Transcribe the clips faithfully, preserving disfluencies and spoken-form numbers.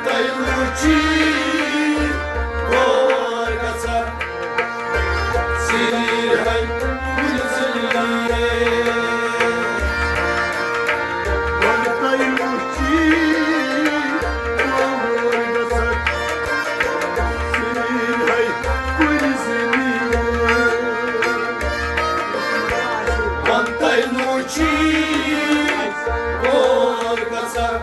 تۄہہِ وٕچھی غور گژھان ژیٖرۍ ہَے کُنہِ زٔمیٖنہِ۔ وۄنۍ تۄہہِ وٕچھی غور گژھان ژیٖرۍ ہَے کُنہِ زٔمیٖنہِ۔ وۄنۍ تۄہہِ وٕچھی غور گژھان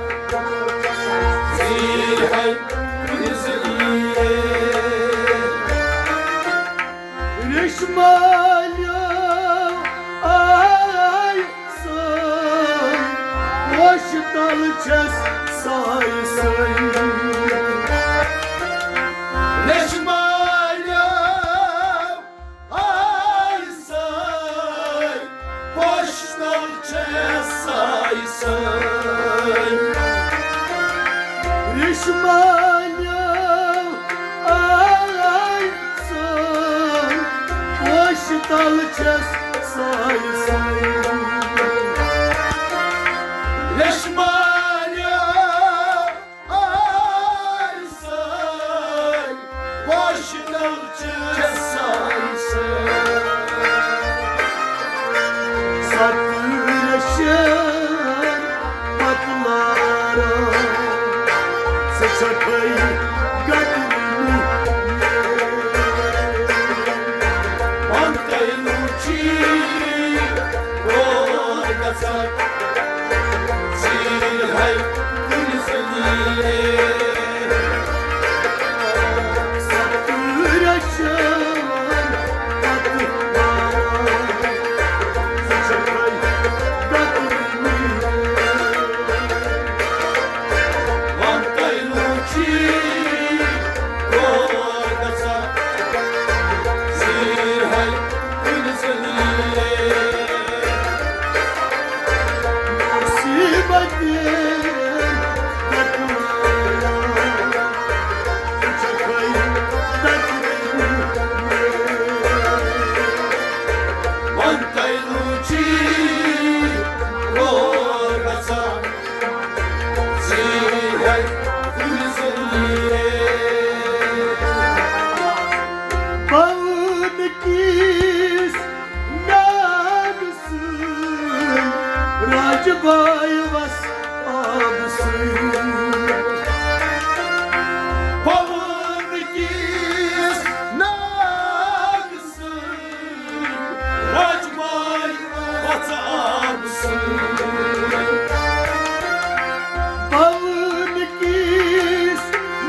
ریشمالیو آے سٲے، پوشہٕ تل چھس ساے سٲے۔ ریشمالیو آے سٲے، پوشہٕ تل چھس ساے سٲے۔ ریشمالیو آے سٲے، پوشہٕ تل چھس ساے سٲے۔ ریشمالیو آے سٲے، پوشہٕ تل چھس ساے سٲے۔ ستہٕ رشن پتہٕ لاران، ژٕ چھکھے گدرِ مےٚ۔ وۄنۍ تۄہہِ وٕچھی غور گژھان ژیٖرۍ ہَے کُنہِ زٔمیٖنہِ۔ ستہٕ رشن پتہٕ لاران، ژٕ چھکھے گدرِ مےٚ۔ وۄنۍ تۄہہِ وٕچھی غور گژھان ژیٖرۍ ہَے کُنہِ زٔمیٖنہِ۔ مُصیٖبتہِ پٮ۪ٹھ لاران، ژٕ چھکھے گدرِ مےٚ۔ وۄنۍ تۄہہِ وٕچھی غور گژھان ژیٖرۍ ہَے کُنہِ زٔمیٖنہِ۔ پونہٕ کِس ناگہٕ سۭتۍ راجہٕ باے وس آبہٕ سۭتۍ۔ پونہٕ کِس ناگہٕ سۭتۍ راجہٕ باے وس آبہٕ سۭتۍ۔ پونہٕ کِس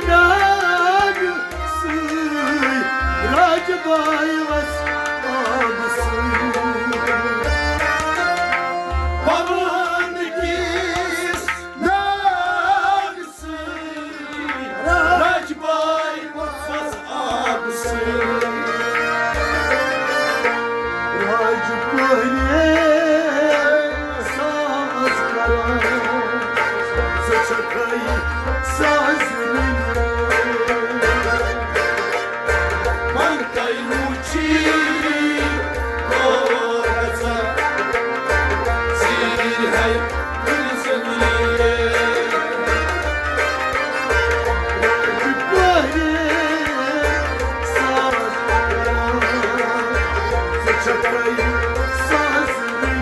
ناگہٕ سۭتۍ راجہٕ باے وس آبہٕ سۭتۍ۔ پونہٕ کِس ناگہٕ سۭتۍ راجہٕ باے وس آبہٕ سۭتۍ۔ راجہٕ پٲرۍ ساز کران، ژٕ چھکھے سازٕنۍ۔ وۄنۍ تۄہہِ وٕچھی غور گژھان ژیٖرۍ ہَے کُنہِ زٔمیٖنہِ۔ راجہٕ پٲرۍ ساز کران، ژٕ چھکھے سازٕنۍ۔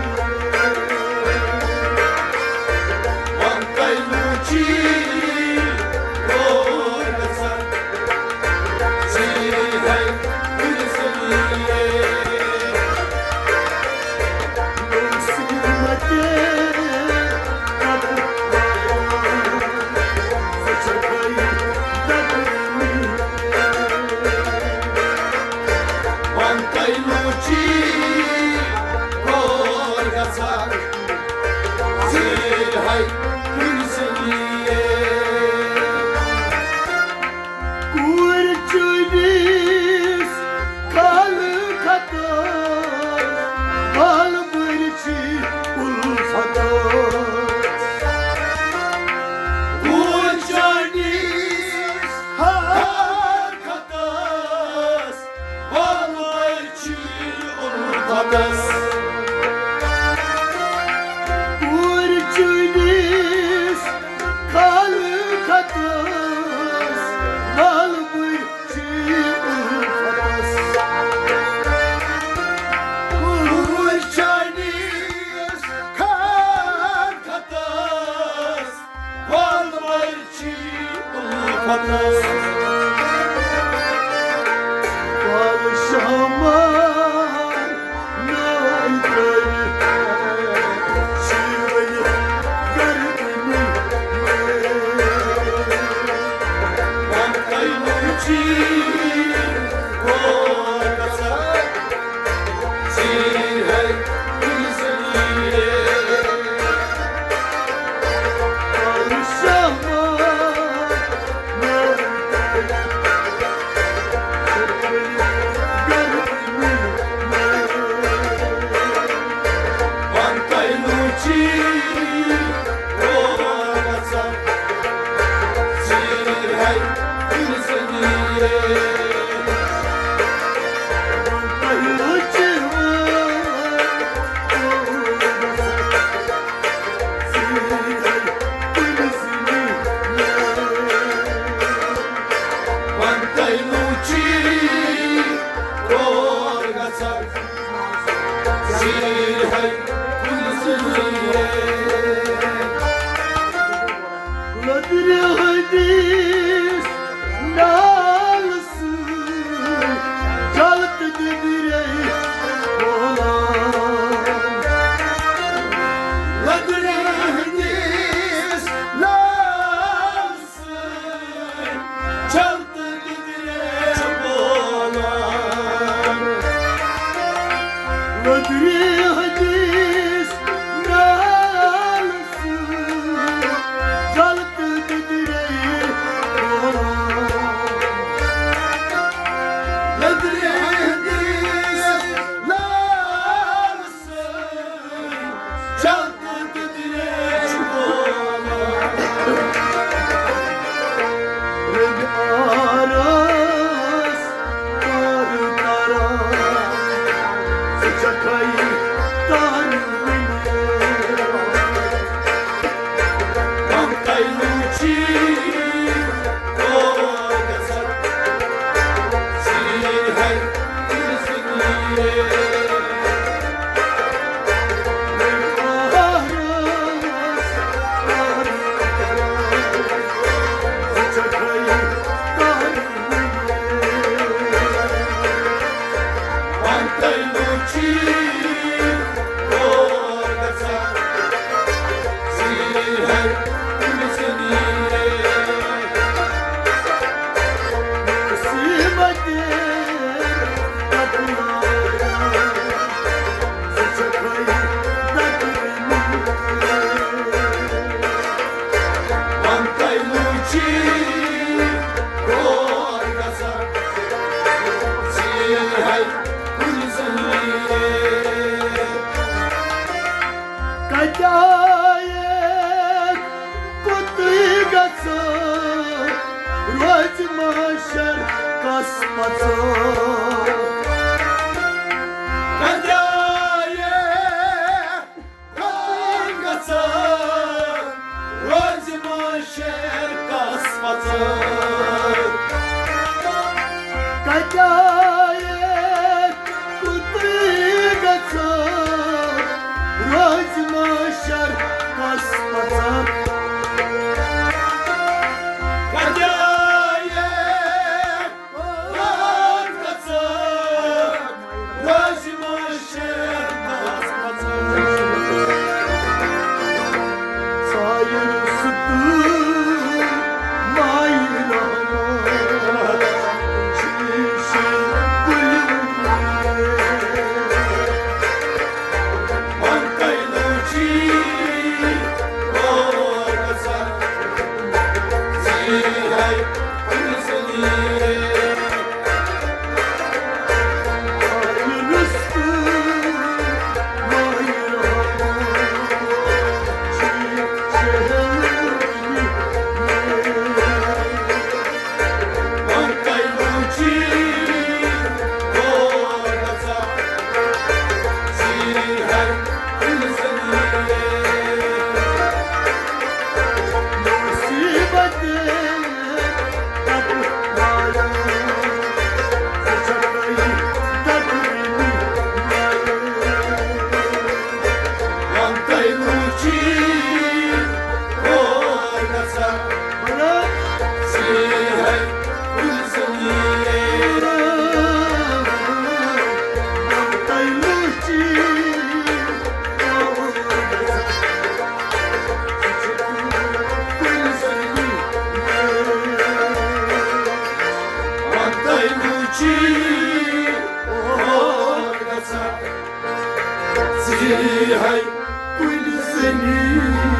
وۄنۍ تۄہہِ وٕچھی پتہٕ کالہٕ شامن ناے ترٲوِتھ چھِ ؤلِتھ گردنہِ۔ وۄنۍ تۄہہِ نوٗچی کور گژھان۔ لدرِ ہٕنٛدِس نالہٕ سۭتۍ جل تہٕ دِدرے بولان۔ لدرِ ہٕنٛدِس نالہٕ سۭتۍ جل تہٕ دِدرے بولان۔ لدرِ ہٕنٛدِس نالہٕ سۭتۍ جل تہٕ دِدرے بولان۔ لدرِ ہٕنٛدِس نالہٕ سۭتۍ جل تہٕ دِدرے بولان۔ رٔبۍ آرس تارٕ تاران، ژٕ چھکھے تارٕ وٕنہِ۔ ممتاے لوٗچی کور گژھان، ژیٖرۍ ہاے تُلسِنیے۔ کتہِ آیکھ کوٚتٕے گژھان، روزِ محشر کس پژان۔ کتہِ آیکھ کوٚتٕے گژھان، روزِ محشر کس پژان۔ کتہِ آیکھ کوٚتٕے گژھان، روزِ محشر کس پژان۔ کتہِ آیکھ ژٕ یی ہے کُنہِ زٔنی۔